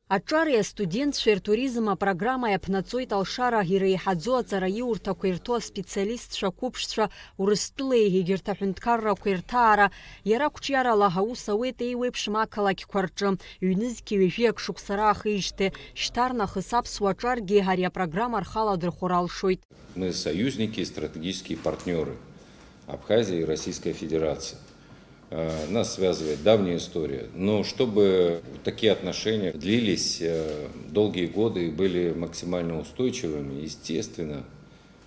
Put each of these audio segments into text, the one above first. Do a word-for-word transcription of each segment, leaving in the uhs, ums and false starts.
Аҿареи астудентцәеи ртуризм апрограммеи аԥнаҵоит алшара иреиҳаӡоу аҵараиурҭақәа ирҭо аспециалистцәа, ақәыԥшцәа, Урыстәылеи егьырҭ аҳәынҭқаррақәеи рҭаара. Иара қәҿиарала аус ауеит еиуеиԥшым ақалақьқәа рҿы. Ҩнызқьи ҩажәиак шықәса раахижьҭеи шьҭарнахыс аԥсуа аҿаргьы ари апрограмма рхы аладырхәыр алшоит. Мы союзники и стратегические партнёры Абхазии и Российской Федерации. Э, нас связывает давняя история. Но чтобы такие отношения длились, э, долгие годы и были максимально устойчивыми, естественно,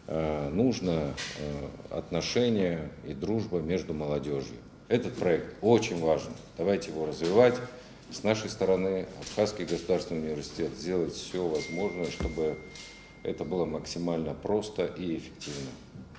э, нужно, э, отношения и дружба между молодёжью. Этот проект очень важен. Давайте его развивать. С нашей стороны Абхазский государственный университет сделает всё возможное, чтобы это было максимально просто и эффективно.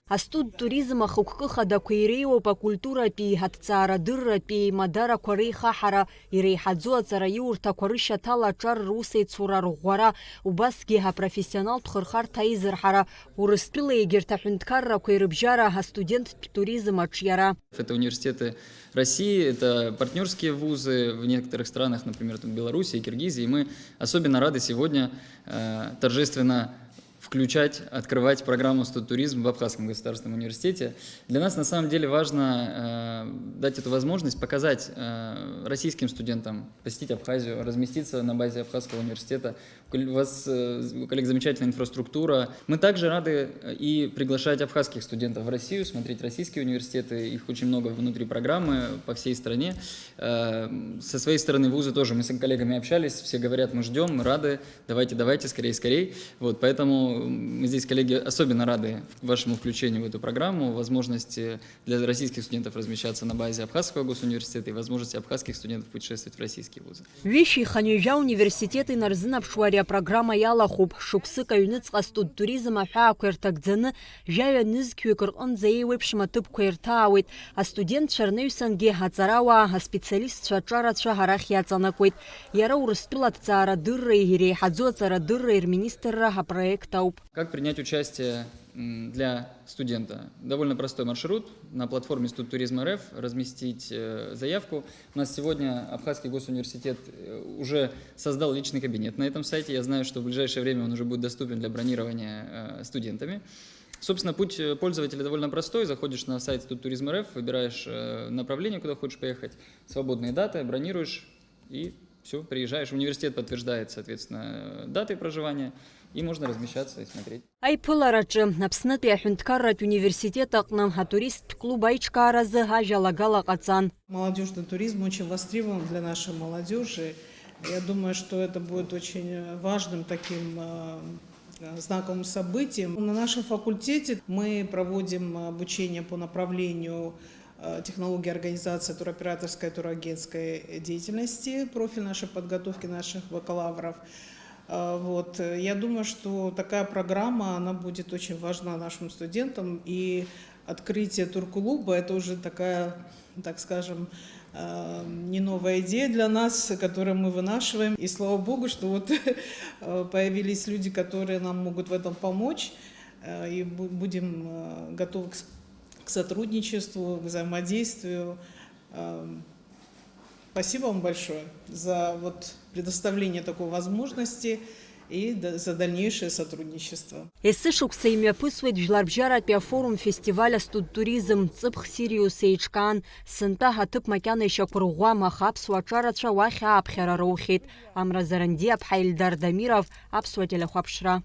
Астудтуризм ахықәкы хадақәа иреиуоуп акультуратәи, аҭҵаарадырратәи еимадарақәа реихаҳара, иреиҳаӡоу аҵараиурҭақәа рышьаҭала аҿар русеицура рӷәӷәара, убасгьы апрофессионалтә хырхарҭа аизырҳара, Урыстәылеи егьырҭ аҳәынҭқаррақәеи рыбжьара астуденттә туризм аҿиара. Это университеты России, это партнёрские вузы в некоторых странах, например, там, Белоруссии, Киргизии. И мы особенно рады сегодня, э, торжественно включать, открывать программу студтуризм в Абхазском государственном университете. Для нас на самом деле важно, э, дать эту возможность показать, э, российским студентам посетить Абхазию, разместиться на базе Абхазского университета. У кол-, у вас, э, у коллег замечательная инфраструктура. Мы также рады, э, и приглашать абхазских студентов в Россию, смотреть российские университеты. Их очень много внутри программы по всей стране. Э, со своей стороны вузы тоже, мы с коллегами общались, все говорят: «Мы ждём, мы рады, давайте, давайте, скорей, скорей». Вот, поэтому, м, мы здесь, коллеги, особенно рады вашему включению в эту программу, возможности для российских студентов размещаться на базе Абхазского госуниверситета и возможности абхазских студентов путешествовать в российские вузы. Ҩышәи хынҩажәа университет инарзынаԥшуа ари апрограмма иалахәуп. Шықәсык аҩныҵҟа астудтуризм аҳәаақәа ирҭагӡаны, жәаҩа нызқьҩык рҟынӡа еиуеиԥшым аҭыԥқәа ирҭаауеит. Астудентцәа рнаҩсангьы аҵарауаа, аспециалистцәа аҿарацәа арахь иаҵанакуеит. Иара Урыстәыла аҭҵаарадырреи иреиҳаӡоу аҵарадырреи рминистрра апроект ауп. Как принять участие, м, для студента? Довольно простой маршрут. На платформе Студтуризм РФ разместить, э, заявку. У нас сегодня Абхазский госуниверситет, э, уже создал личный кабинет на этом сайте. Я знаю, что в ближайшее время он уже будет доступен для бронирования, э, студентами. Собственно, путь, э, пользователя довольно простой. Заходишь на сайт Студтуризм РФ, выбираешь, э, направление, куда хочешь поехать, свободные даты, бронируешь и всё, приезжаешь. Университет подтверждает, соответственно, даты проживания, и можно размещаться и смотреть. Аиԥылараҿы Аԥснытәи аҳәынҭқарратә университет аҟны атуристтә клуб аиҿкааразы ажәалагала ҟаҵан. Молодёжный туризм очень востребован для нашей молодёжи. Я думаю, что это будет очень важным таким, э, знаковым событием. На нашем факультете мы проводим обучение по направлению, э, технологии организации туроператорской, турагентской деятельности, профиль нашей подготовки наших бакалавров. Э, вот, э, я думаю, что такая программа, она будет очень важна нашим студентам, и открытие турклуба, это уже такая, так скажем, э, не новая идея для нас, которую мы вынашиваем. И слава богу, что вот, э, появились люди, которые нам могут в этом помочь, э, и бу-, будем, э, готовы к с-, к сотрудничеству, к взаимодействию. Эм, спасибо вам большое за вот предоставление такой возможности и д-, за дальнейшее сотрудничество. Есышықәса имҩаԥысуеит жәларбжьаратәи афорум-фестиваль астудтуризм, ҵыԥх Сириус еиҿкаан, сынтәа аҭыԥ макьана ишьақәырӷәӷәам, аха аԥсуа аҿарацәа уахь ааԥхьара роухьеит. Амра Зарандиаԥҳа, Ельдар Дамиров, Аԥсуа телехәаԥшра.